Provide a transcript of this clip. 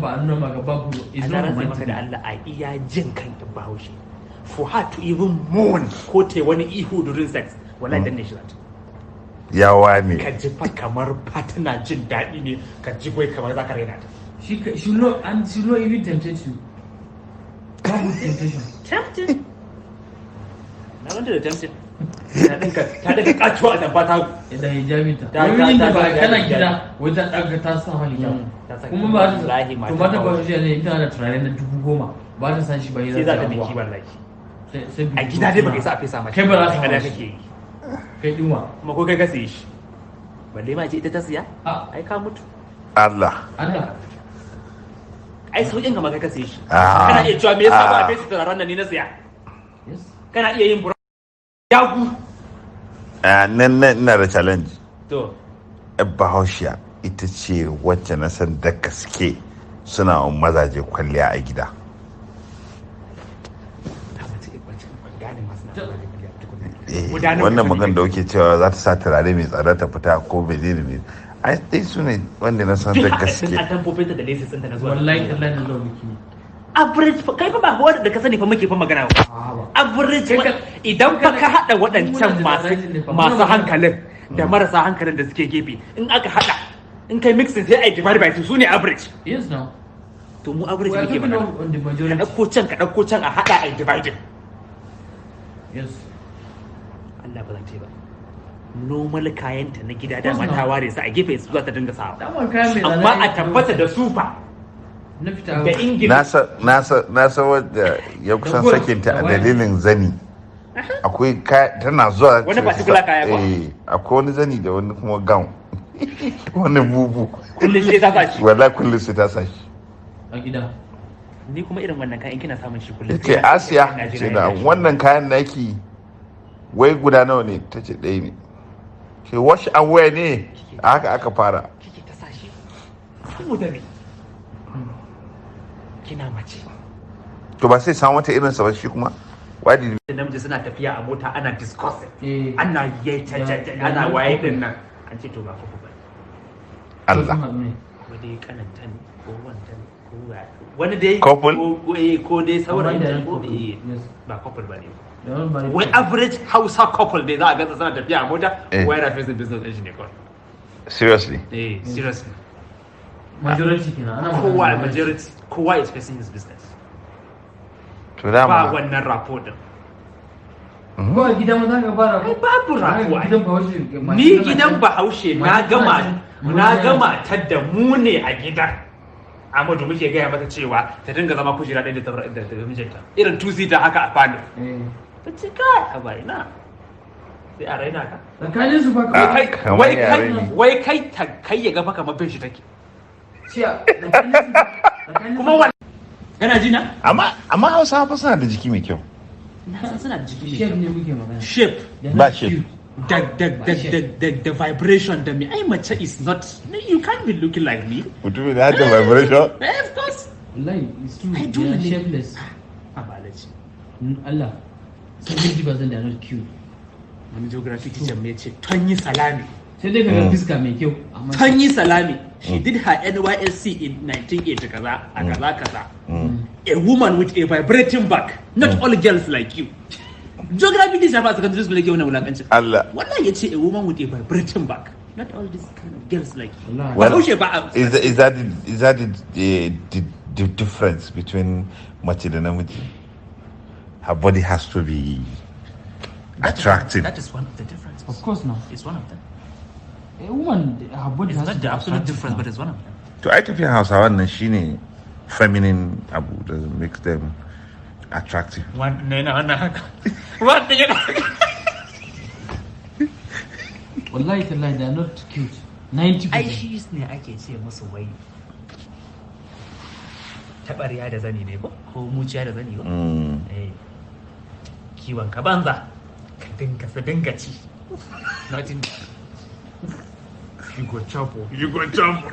ba a nuna maka babu, is na not rantse maka romantic. da Allah, a iya jin kan Bahaushe, for her to even moan ko ta wani ihu during sex, wallahi danne shi zata. Yawa ne. Ka ji fa kamar fa tana jin daɗi ne, ka ji wai kamar za ka raina ta. She will not, and she will not even temptate you. Babu temptation. Tempting na wanda da tempting ta dinka katuwa a tamfa ta. Da hijabin ta. Ta- Wai yin da ta- ba ta- kana ta- gida, wai ta ɗaga ta sa ma hijab. Ta sa. Kuma ba ta Wallahi to mata mata ba ba shi ne, ita da turare na 10,000, ba ta san shi ba. Sai za ta biki, wallahi. Sai A biki. gida dai baka isa a fesa mata. Kai ba za ka kada hana shi. kake yi. Kai dinwa. Kuma ko kai ka siye shi, balle ma ce ita ta siya. A. Ai ka mutu. Allah. Allah. Ai sauƙin ka ma kai ka siye shi. Ah. Kana iya cewa me yasa ba a Ah. fesa turaren nan, ni na siya. Yes. Kana iya yin bura yagu. Ah, nan ina da challenge. To. Yar Bahaushiya ita ce wacce na san da gaske suna wa mazaje kwalliya a gida. Ta mace ban gane masu na mazaje kwalliya tukuna. Eh, Guda nawa wannan ka sani magana da kai? kuke cewa za ta sa turare mai tsada ta fita ko menene ne, ai dai su ne wanda na san da gaske. A tamfofinta da laces ɗinta na zuwa. Wallahi tallahi na zuwa biki ne. Average kai fa ba wanda da ka sani fa muke fa magana ba. A ba. Average Kai idan fa ka hada waɗancan muna masu generalizing ne fa, masu muna hankalin da marasa hankalin da suke gefe, in aka hada, in kai mixing, sai ai divide by two, su ne average. Yes now. To mu average We are muke talking magana. on the Ka majority. ɗauko can, ka ɗauko can, a hada ai dividing. Yes. Allah ba zan ce ba, normal kayanta na gida dama Course ta not. ware su a gefe, su za ta dinga sawa. Dama kayan mai tsada Amma a ne. tabbata da sufa na fita da Ingilishi. Na san wadda ya kusan Da gold, sakinta da a waya. dalilin zani. Akwai tana zuwa Wani particular kaya ko? Eh, akwai wani zani da wani kuma gown, wani bubu. Kullum sai ta sa shi. Wallahi kullum sai ta sa shi. A gida. Ni kuma irin wannan kayan kina samun shi kullum. Ya ce, "Asiya," ce, "na wannan kayan naki wai guda nawa ne?" Ta ce, "Ɗaya ne." Ce, "Wash and wear ne." A haka aka fara. Kike ta sa shi saboda me? Kina mace. To ba sai samu wata irinsa ba shi kuma. Why did Da namiji suna tafiya a mota ana discussing, Eh. ana yaita, ana waye din nan, an ce to ba ku ba. Allah. Sun haɗu ne. Ko dai kananta ne ko wanta ne ko wani dai. Couple? Ko dai saurayin Amma ta da ko couple, eh, yes. ba couple ba ne. Da wani ba. Wai average Hausa couple dai za a gansa suna tafiya a mota, Eh. wai yana facing business ɗin shi ne kawai. Seriously? Eh, seriously. Majority kenan ana magana. Kowa, majority, kowa is facing his business. To ba dama wannan rapport din. Ko a gidan ma za ka fara. Ai babu rapport ai. Gidan Bahaushe Ni gidan Bahaushe na gama, na gama da mu ne a gidan Amadu muke gaya mata cewa ta dinga zama kujera ɗaya da mijinta, irin two seater haka a falo. Eh. Ta ce, "Kai, a bai na sai a raina ka." Tsakanin su fa Ah. kawai. Kai Kamar wai yare kai ne. Wai kai ta kai ya ga fa kamar bin shi take. Ciya. Tsakanin su. Kuma wani kana ji na. Amma Hausawa fa suna da jiki mai kyau. Na san suna da jiki mai Shape kyau. ne muke magana. Shape. They are Ba not shape. cute. Da vibration da me, ai mace is not, you can't be looking like me. Mutumin da hada vibration. Eh, of course. Wallahi it's true. Ai, They dole are ne. shapeless. A balaci. Allah. 70% they are not cute. Wani geography teacher mai ce Tonyi Salami. Sai dai ka ga fiska mai kyau amma Tonyi Salami, she did her NYSC in 1980 kaza a kaza kaza. "A woman with a vibrating back, not all girls like you." Geography teacher fa a secondary school yake wannan wulakancin. Allah. Wallahi yace, "A woman with a vibrating back, not all these kind of girls like you." Wallahi. Well, Bahaushe ba a Is that the difference between mace da namiji? Her body has to be attractive. That is one of the differences. Of course now. It's one of them. A woman, her body It's has not to the be absolute attractive difference, now. but it's one of them. To ai tafiyan Hausawan nan shine feminine abu da makes them attractive. Wannan yana wannan haka, wannan yana haka. Wallahi tallahi they are not cute. 90%. Ai shi ne ake ce musu wai taɓarya da zani ne ko muciya da zani ko. Eh, kiwon ka banza, ka dinga su dinga ci. Nothing. You go chop, you go chop.